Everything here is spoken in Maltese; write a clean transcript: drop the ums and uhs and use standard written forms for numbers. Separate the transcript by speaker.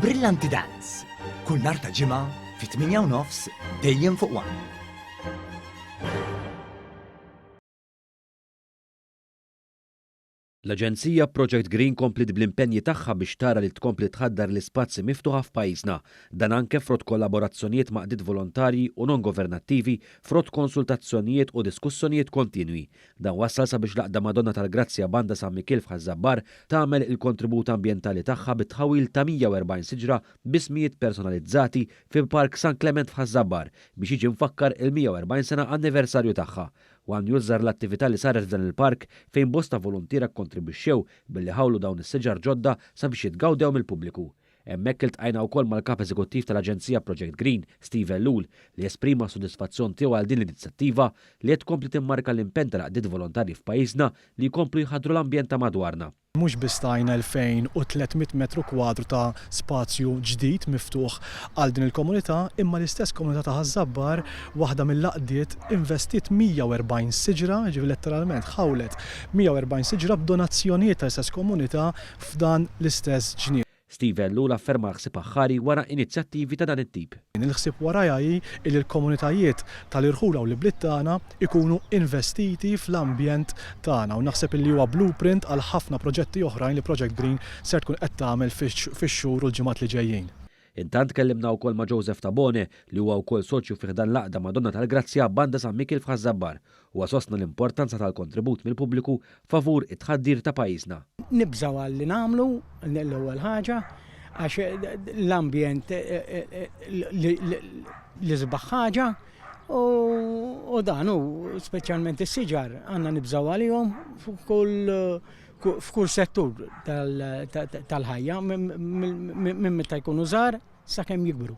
Speaker 1: Brillanti Dance, kull nhar ta' Ġimgħa fit-8 u nofs dejjem fuq One.
Speaker 2: L-Aġenzija Project Green kompliet bl-impenji tagħha biex tara li tkompli tħaddar l-ispazji miftuħa f'pajjiżna. Dan anke frott kollaborazzjonijiet ma' għaqdiet volontarji u non-governattivi frott konsultazzjonijiet u diskussjonijiet kontinwi. Dan wassal sabiex l-Għaqda Madonna tal-Grazzja Banda San Mikiel f'Ħaż-Żabbar tagħmel il-kontribut ambjentali tagħha bit-tħawwil ta' 140 siġra b'ismijiet personalizzati fil-Park San Klement f'Ħaż-Żabbar biex jiġi mfakkar il-140 sena anniversarju tagħha. One News żar l-attività li saret f'dan il-park fejn bosta voluntiera kkontribwixxew billi ħawlu dawn is-siġar ġodda sabiex jitgawdew mill-pubbliku. Hemmhekk iltqajna wkoll mal-Kap Eżekuttiv tal-Aġenzija Project Green, Steve Ellul, li esprima s-sodisfazzjon tiegħu għal din l-inizjattiva li qed tkompli timmarka l-impenn tal-għaqdiet volontarji f'pajjiżna li jkomplu jħaddru l-ambjent ta' madwarna.
Speaker 3: Mhux biss tajna 2,300 metru kwadru ta' spazju ġdid miftuħ għal din il-komunità, imma l-istess komunità ta' Ħaż-Żabbar, waħda mill-għaqdiet, investiet 140 siġra, jiġifieri letteralment ħawlet 140 siġra b'donazzjonijiet tal-istess komunità f'dan l-istess ġnien.
Speaker 2: Steve Ellul afferma l-ħsieb aħħari wara inizjattivi ta' dan it-tip.
Speaker 3: Il-ħsieb warajha hi li l-komunitajiet tal-irħula u l-ibliet tagħna jkunu investiti fl-ambjent tagħna u naħseb illi huwa blueprint għal ħafna proġetti oħrajn li Project Green ser tkun qed tagħmel fix-xhur u l-ġimgħat li ġejjin.
Speaker 2: Intant tkellimna wkoll ma' Joseph Tabone li huwa wkoll soċju fi ħdan l-Għaqda Madonna tal-Grazzja Banda San Mikiel f'Ħaż-Żabbar. Huwa sostna l-importanza tal-kontribut mill-pubbliku favur it-tħaddir ta' pajjiżna.
Speaker 4: Nibżgħu għal li nagħmlu, l-ewwel ħaġa, għax l-ambjent l-isbaħ ħaġa u dan hu speċjalment is-siġar għandna nibżgħu għalihom f'kull f'kull settur tal-ħajja minn meta jkunu żgħar sakemm jikbru.